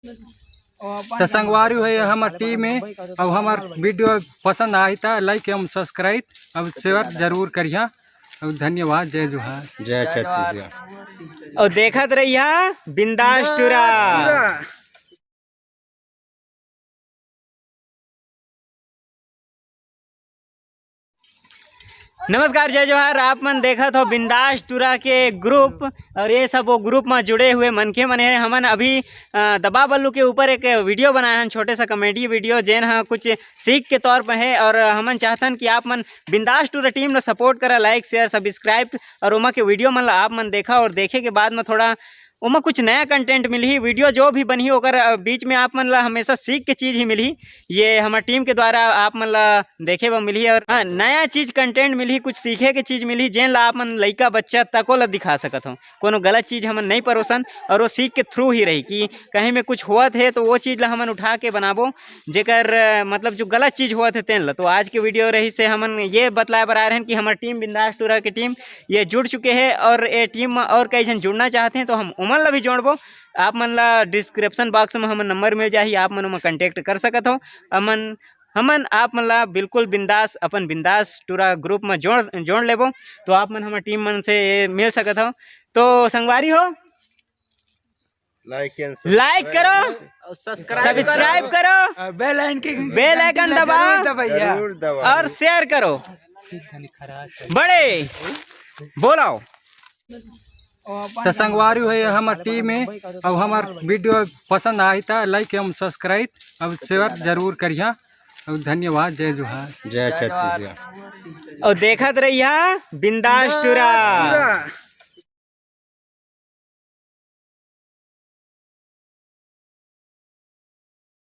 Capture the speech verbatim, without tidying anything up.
त संगवारी हो, ये हमर टीम हे। अउ हमर वीडियो पसंद आही त लाइक एवं सब्सक्राइब अउ शेयर जरूर करिहा। अउ धन्यवाद। जय जोहार। जय छत्तीसगढ़। अउ देखत रहिहा बिंदास टूरा। नमस्कार, जय जोहार। आप मन देखत हो बिंदास टूरा के ग्रुप, और ये सब वो ग्रुप में जुड़े हुए मनखे मन हे। हमन अभी अ, दबा बल्लू के ऊपर एक वीडियो बनाए हन, छोटे सा कॉमेडी वीडियो, जेन ह कुछ सीख के तौर पर है। और हमन चाहतन कि आप मन बिंदास टूरा टीम ला सपोर्ट करा, लाइक, शेयर, सब्सक्राइब, और ओमा के वीडियो मन ला आप मन देखा, और देखे के बाद में थोड़ा ओमा कुछ नया कंटेंट मिलही। वीडियो जो भी बनही, ओकर अ, बीच में आप मन ला हमेशा सीख के चीज ही मिलही। ये हमर टीम के द्वारा आप मन ला देखे बर मिलही, और हाँ, नया चीज कंटेंट मिलही, कुछ सीखे के चीज मिलही, जेन ला आप मन लइका बच्चा तको ला दिखा सकत हो। कोनो गलत चीज हमन नहीं परोसन, और वो सीख के थ्रू ही रही कि कहीं में कुछ होवत हे तो वो चीज ला हमन उठा के बनाबो, जेकर अ, मतलब जो गलत चीज होवत हे तेन ला। तो आज के वीडियो रही से हमन ये बतलाए बर आ रहे हैं कि हमर टीम बिंदास टूरा के टीम ये जुड़ चुके हे, और ये टीम में और कई झन जुड़ना चाहते हैं तो हम ओमन ला भी जोड़बो। आप मन ला डिस्क्रिप्शन बॉक्स में हमर नंबर मिल जाही, आप मन ओमा कॉन्टैक्ट कर सकत हो। अमन हमन आप मन ला बिल्कुल बिंदास, अपन बिंदास टूरा ग्रुप में जोड़ जोड़ लेबो, तो आप मन हमर टीम मन से मिल सकत हो। तो संगवारी हो, लाइक एंड लाइक करो, सब्सक्राइब करो, बेल आइकन की बेल आइकन दबाओ, जरूर दबाओ। और शेयर करो। बड़े बोलाओ। त संगवारी हो, ये हमर टीम हे। अउ हमर वीडियो पसंद आही त लाइक एवं सब्सक्राइब अउ शेयर जरूर करिहा। अउ धन्यवाद। जय जोहार। जय छत्तीसगढ़। अउ देखत रहिहा बिंदास टूरा।